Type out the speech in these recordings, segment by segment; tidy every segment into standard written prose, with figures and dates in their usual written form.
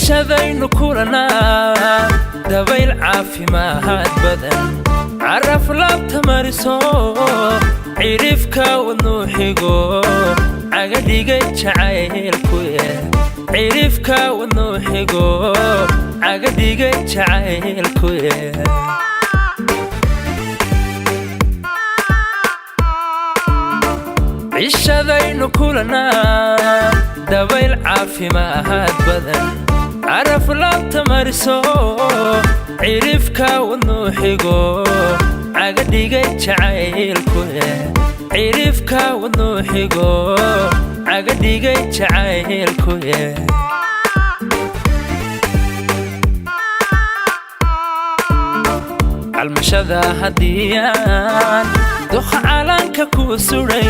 Cishadaynu kulanaa dabayl caafimaad badan, caraf laabta mariso, cirifka wadnuu xigo, cagadhigay jacaylkuye. Cirifka wadnuu xigo, cagadhigay jacaylkuye. Cishadaynu kulanaa dabayl caafimaad badan, caraf laabta mariso, cirifka wadnuu xigo, cagadhigay jacaylkuye. Cirifka wadnuu xigo, cagadhigay jacaylkuye. Calmashada haddiyaan duqa calanka kuu suray,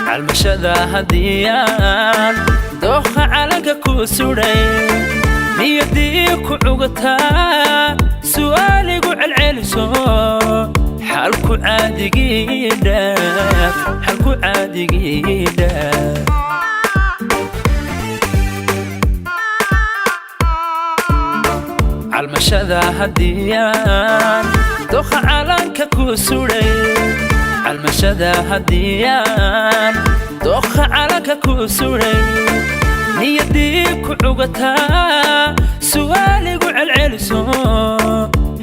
calmashada haddiyaan dooqa calanka kuu suray, niyadii ku cugataa su'aaligu celceliso, xalku caadigii dhaaf, xalku caadigii dhaaf. Calmashada haddiyaan dooqa calanka kuu suray, calmashada haddiyaan dooqa calanka kuu suray, niyadii ku cugataa su'aaligu celceliso,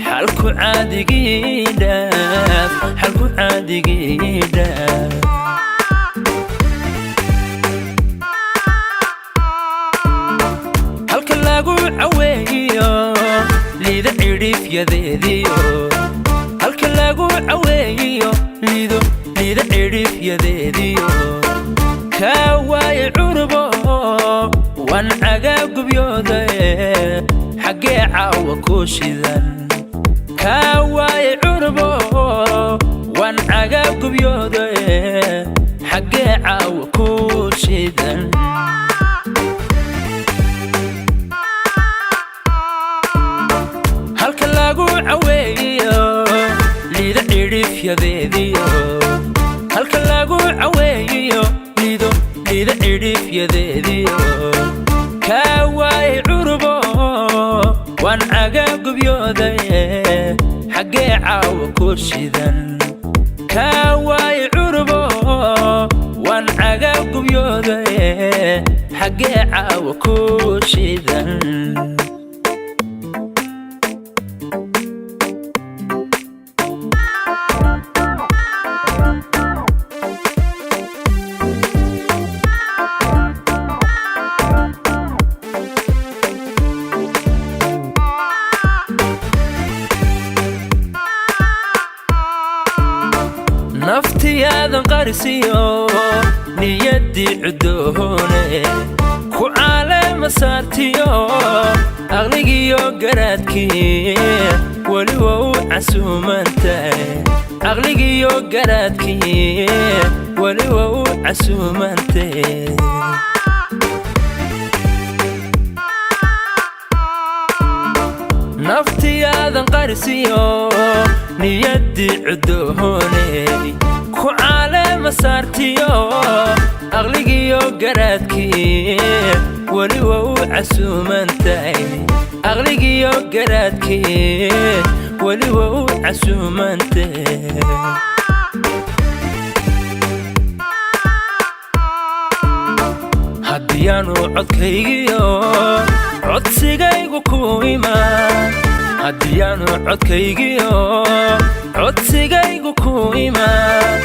xalku caadigii dhaaf, xalku caadigii dhaaf. Halka lagu caweeyo liida cidhiifyadeediyo, halka lagu caweeyo liido, liida cidhiifyadeediyo, kaa waaye cunubo waan cagaa gubyoodae, xaggee caawa ku shidan? Kaa waaye cunubo waan cagaa gubyoodae, xaggee caawa ku shidan? Halka lagu caweeyo liida cidhiifyadeediyo, halka lagu caweeyo liido, liida cidhiifyadeediyo, kaa waaye cunubo waan cagaa gubyoodaye, xaggee caawa ku shidan? Kaa waaye cunubo waan cagaa gubyoodaye, xaggee caawa ku shidan? Naftiyaadan qarisiyo niyaddii cuddoone ku caalema saartiyo, aqligiyo garaadkii weli waa u casuumantahay. Aqligiyo garaadkii weli waa u casuumantay. Naftiyaadan qarisiyo niyaddii cuddooney ku caalema saartiyo, aqligiyo garaadkii weli waa u casuumantahay. Aqligiyo garaadkii weli waa u casuumantay. Haddiyaanu codkaygiyo codsigaygu ku imaan, haddiyaanu codkaygiyo codsigaygu ku imaan,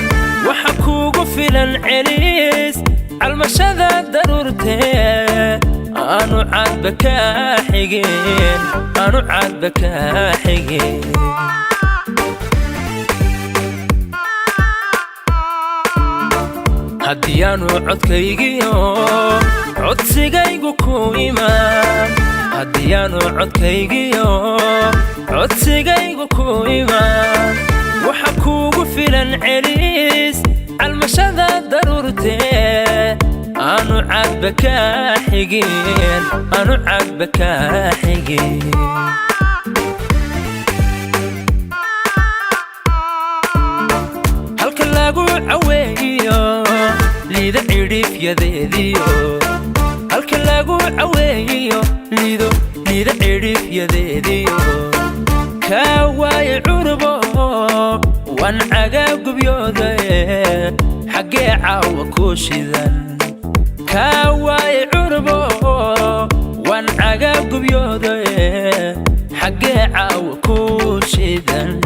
waxa kuugu filan celiis calmashada daruurtee, aanu caadba kaa xigin, aanu caadba kaa xigin. Haddiyaanu codkaygiyo codsigaygu ku imaan, haddiyaanu codkaygiyo codsigaygu ku imaan, waxa kuugu filan celiis calmashada daruurtee, aanu caadba kaa xigin, aanu caadba kaa xigin. Halka lagu caweeyo liida cidhiifyadeediyo, halka lagu Lagu caweeyiyo Liido, Liida cidhifyadeediyo kaa waaye cunubo, waan cagaa gubyoodaye, xaggee caawa ku shidan? Kaa waaye cunubo, waan cagaa gubyoodaye, xaggee caawa ku shidan?